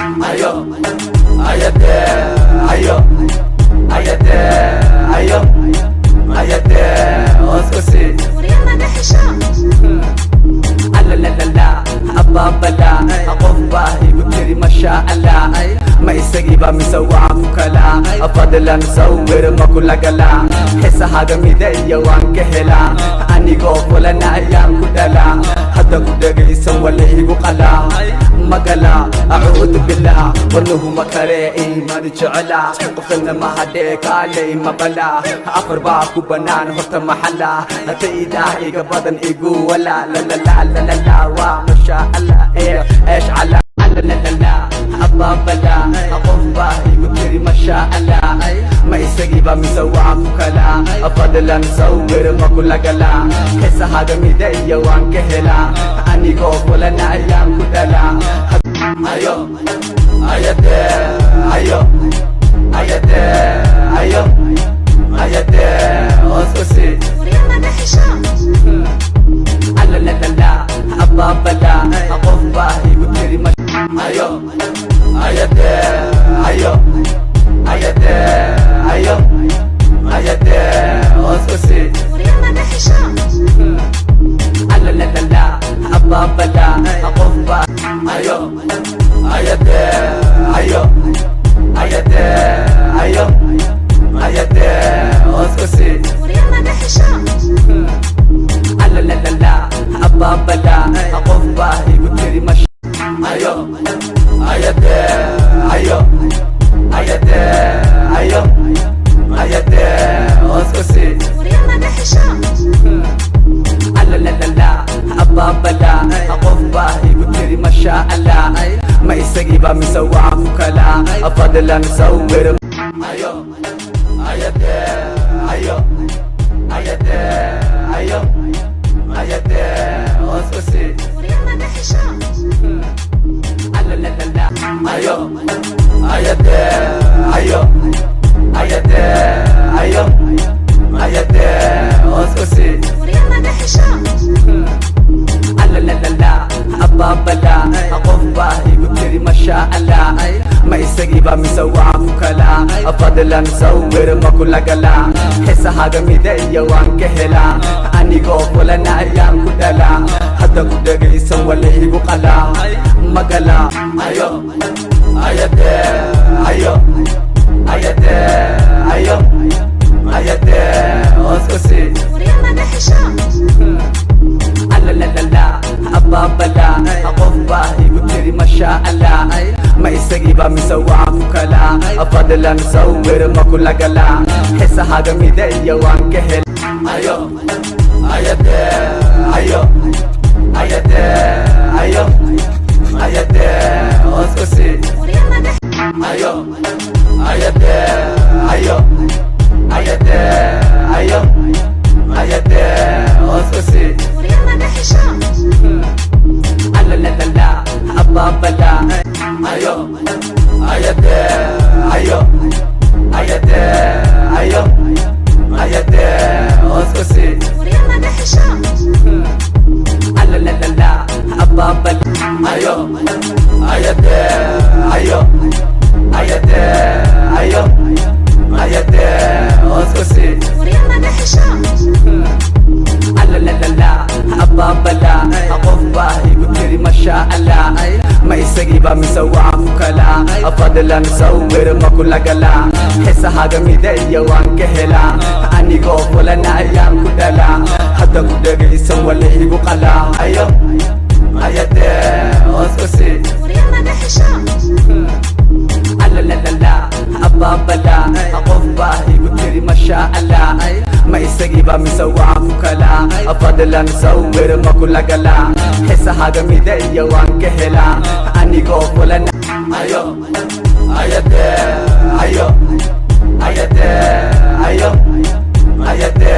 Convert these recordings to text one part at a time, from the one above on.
Ayo ayade, ayo ayade, ayo ayade, hoos u sii. Alalalala, abaabala, qof baa igu tiri masha Allah. Ma isagiiba mise waa ku kala? Fadlan sawir ma kula galaa? Xisahaga mideeya waan ka helaa, anigoo fulana ayaan ku dhalaa. Hadda ku dhegaysan wala igu qalaa magala. Acuudu billah, wadnuhu ma kale iman jecela. Qofkana ma hadhee, kaalay maqala. Afar baa ku bannaan horta maxalla, taydaa iga badan igu wala lalala, waa masha Allah ee eesh cala. Lalalala, abaabala, qof baa igu tiri masha Allah. Ma isagiiba mise waa ku kala? Fadlan sawir ma kula galaa? Xisahaga mideeya waan ka helaa, anigoo fulana ayaan ku dhalaa. Ayo ayade, ayo ayade, ayo ayade, hoos u sii. Alalalala, abaabala, qof baa igu tiri ayo ayade, ayo ayade, ayo ayade, hoos u sii. Alalalala, abaabala, qof baa ayo ayade, ayo ayade, ayo ayade, hoos u sii. Alalalala, abaabala, qof baa igu tiri ayo ayade, ayo ayade, ayo ayade, hoos u sii. Alalalala, abaabala, qof baa igu tiri masha Allah. Ma isagiiba mise waa ku kala? Fadlan sawir. Ayo ayade, ayo ayade, ayo ayade, hoos u sii. Alalalala, ayo ayade, ayo ayade, ayo ayade, hoos u sii. Alalalala, abaabala, qof baa igu tiri masha Allah. Ma isagiiba mise waa ku kala? Fadlan sawir ma kula galaa? Xisahaga mideeya waan ka helaa, anigoo fulana ayaan ku dhalaa. Hadda ku dhegaysan wala igu qalaa magala. Ayo ayade, ayo ayade, ayo ayade, hoos u sii. Alalalala, abaabala, qof baa igu tiri masha Allah. Ma isagiiba mise waa ku kala? Fadlan sawir ma kula galaa? Xisahaga mideeya waan ka hel. Ayo ayade, ayo ayade, ayo ayade, hoos u sii. Ayo ayade, ayo ayade, ayo ayade, hoos u sii. Alalalala, abaabala, ayo ayade, ayo ayade, ayo ayade, hoos u sii. Alalalala, abaabala, ayo ayade, ayo ayade, ayo ayade, hoos u sii. Alalalala, abaabala, qof baa igu tiri masha Allah. Ma isagiiba mise waa ku kala? Fadlan sawir ma kula galaa? Xisahaga mideeya waan ka helaa, anigoo fulana ayaan ku dhalaa. Hadda ku dhegaysan wala igu qalaa. Ayo ayade, hoos u sii. Alalalala, abaabala, qof baa igu tiri masha Allah. Ma isagiiba mise waa ku kala? Fadlan sawir ma kula galaa? Xisahaga mideeya waan ka helaa, anigoo fulana. Ayo ayade, ayo ayade, ayo ayade,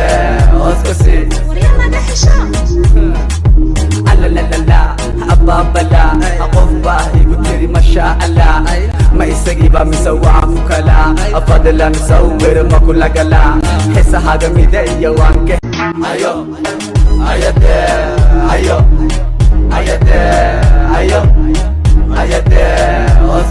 hoos u sii. Alalalala, abaabala, qof baa igu tiri masha Allah. Ma isagiiba mise waa ku kala? Fadlan sawir ma kula galaa? Xisahaga mideeya waan ka. Ayo ayade, ayo ayade, ayo ayade, hoos.